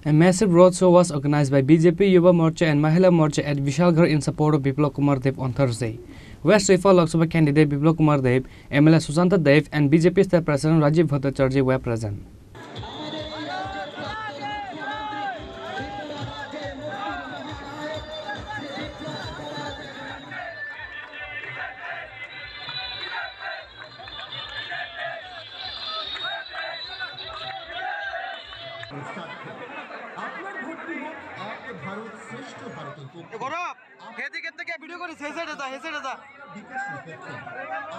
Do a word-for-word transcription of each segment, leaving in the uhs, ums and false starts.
A massive road show was organized by B J P Yuva Morcha and Mahila Morcha at Vishalgarh in support of Biplab Kumar Deb on Thursday. West Tripura Lok Sabha candidate Biplab Kumar Deb, M L A Sushanta Deb, and B J P State President Rajiv Bhattacharjee were present. আপনার ভোটটি হোক এক ভারত শ্রেষ্ঠ ভারতের পক্ষে। এ গৌরব, হেদিকে থেকে ভিডিও করিস, হেসে যা, হেসে যা। বিকাশের পক্ষে।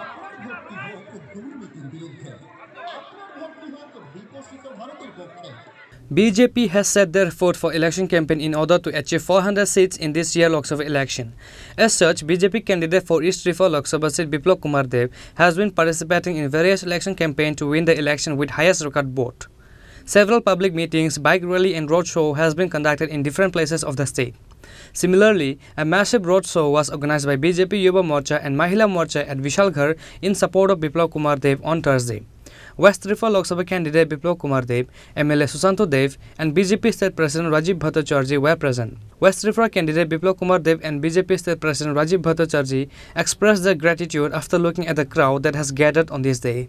আপনার ভোটটি হোক দুর্নীতির বিরুদ্ধে। আপনার ভোটটি হোক বিকশিত ভারতের পক্ষে। B J P has set their foot for election campaign in order to achieve four hundred seats in this year Lok Sabha election. As such, B J P candidate for East Tripura Lok Sabha seat Biplab Kumar Deb has been participating in various election campaign to win the election with highest record vote. Several public meetings, bike rally and road show has been conducted in different places of the state. Similarly, a massive road show was organized by B J P Yuva Morcha and Mahila Morcha at Vishalgarh in support of Biplab Kumar Deb on Thursday. West Tripura Lok Sabha candidate Biplab Kumar Deb, M L A Sushanta Deb, and B J P State President Rajiv Bhattacharjee were present. West Tripura candidate Biplab Kumar Deb and B J P State President Rajiv Bhattacharjee expressed their gratitude after looking at the crowd that has gathered on this day.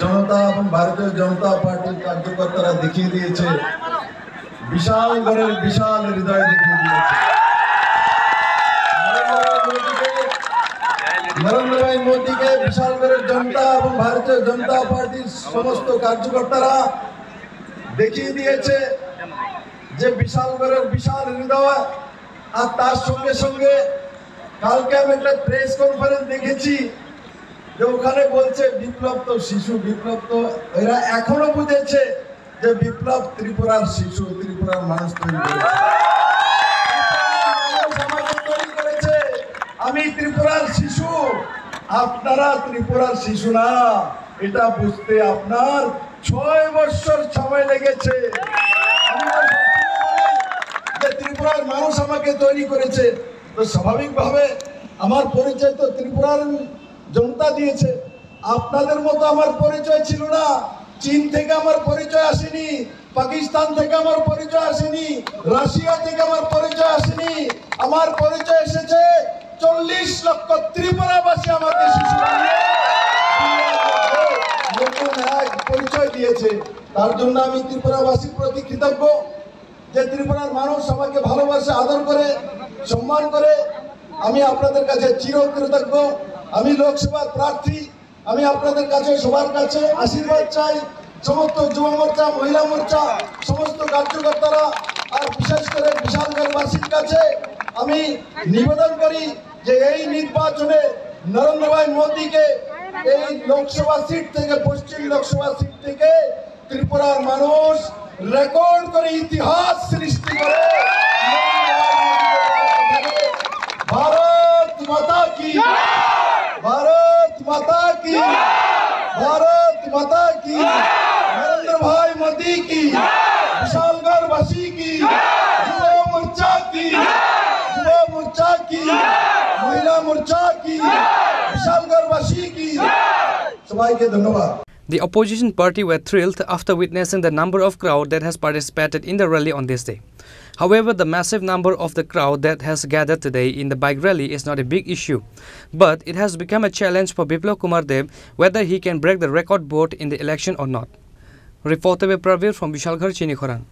জনতা এবং ভারতীয় জনতা পার্টির কার্যকর্তারা দেখিয়ে দিয়েছে বিশালগড়ের বিশাল হৃদয় দেখিয়ে দিয়েছে। নরেন্দ্র ভাই মোদীকে, নরেন্দ্র ভাই মোদীকে বিশালগড়ের জনতা এবং ভারতীয় জনতা পার্টির সমস্ত কার্যকর্তারা দেখিয়ে দিয়েছে যে বিশালগড়ের বিশাল হৃদয়। আর তার সঙ্গে সঙ্গে কালকে আমি একটা প্রেস কনফারেন্স দেখেছি যে ওখানে বলছে বিপ্লব তো শিশু, বিপ্লব তো, এরা এখনো বুঝেছে যে বিপ্লব ত্রিপুরার শিশু, ত্রিপুরার মানুষ তৈরি করেছে। ত্রিপুরার মানুষ আমাকে তৈরি করেছে। আমি ত্রিপুরার শিশু, আপনারা ত্রিপুরার শিশু না, এটা বুঝতে আপনার ছয় বছর সময় লেগেছে। আমি তো সবসময় বলি যে ত্রিপুরার মানুষ আমাকে তৈরি করেছে, তো স্বাভাবিকভাবে আমার পরিচয় তো ত্রিপুরার জনতা দিয়েছে। আপনাদের মতো আমার পরিচয় ছিল না। চীন থেকে আমার পরিচয় আসেনি, পাকিস্তান থেকে আমার পরিচয় আসেনি, রাশিয়া থেকে আমার পরিচয় আসেনি। আমার পরিচয় এসেছে চল্লিশ লক্ষ ত্রিপুরাবাসী আমাকে শিশু বানিয়ে নতুন এক পরিচয় দিয়েছে। তার জন্য আমি ত্রিপুরাবাসীর প্রতি কৃতজ্ঞ যে ত্রিপুরার মানুষ আমাকে ভালোবাসে, আদর করে, সম্মান করে। আমি আপনাদের কাছে চিরকৃতজ্ঞ। আমি লোকসভার প্রার্থী, আমি আপনাদের কাছে, সবার কাছে আশীর্বাদ চাই। সমস্ত যুব মোর্চা, মহিলা মোর্চা, সমস্ত কার্যকর্তারা, আর বিশেষ করে বিশালগড়বাসীর কাছে আমি নিবেদন করি যে এই নির্বাচনে নরেন্দ্র ভাই মোদীকে এই লোকসভা সিট থেকে, পশ্চিম লোকসভা সিট থেকে ত্রিপুরার মানুষ রেকর্ড করে ইতিহাস সৃষ্টি করে। ভারত মাতা কি, ভারত মাতা কি, ভারত মাতা কি, নরেন্দ্র ভাই মোদী কি, বিশালগড়বাসী কি, যুব মোর্চা কি, যুব মোর্চা কি, মহিলা মোর্চা কি, বিশালগড়বাসী কি। সবাইকে ধন্যবাদ। The opposition party were thrilled after witnessing the number of crowd that has participated in the rally on this day. However, the massive number of the crowd that has gathered today in the bike rally is not a big issue, but it has become a challenge for Biplab Kumar Deb whether he can break the record vote in the election or not. Reporter Pravir from Vishalgarh, Chinikhorang.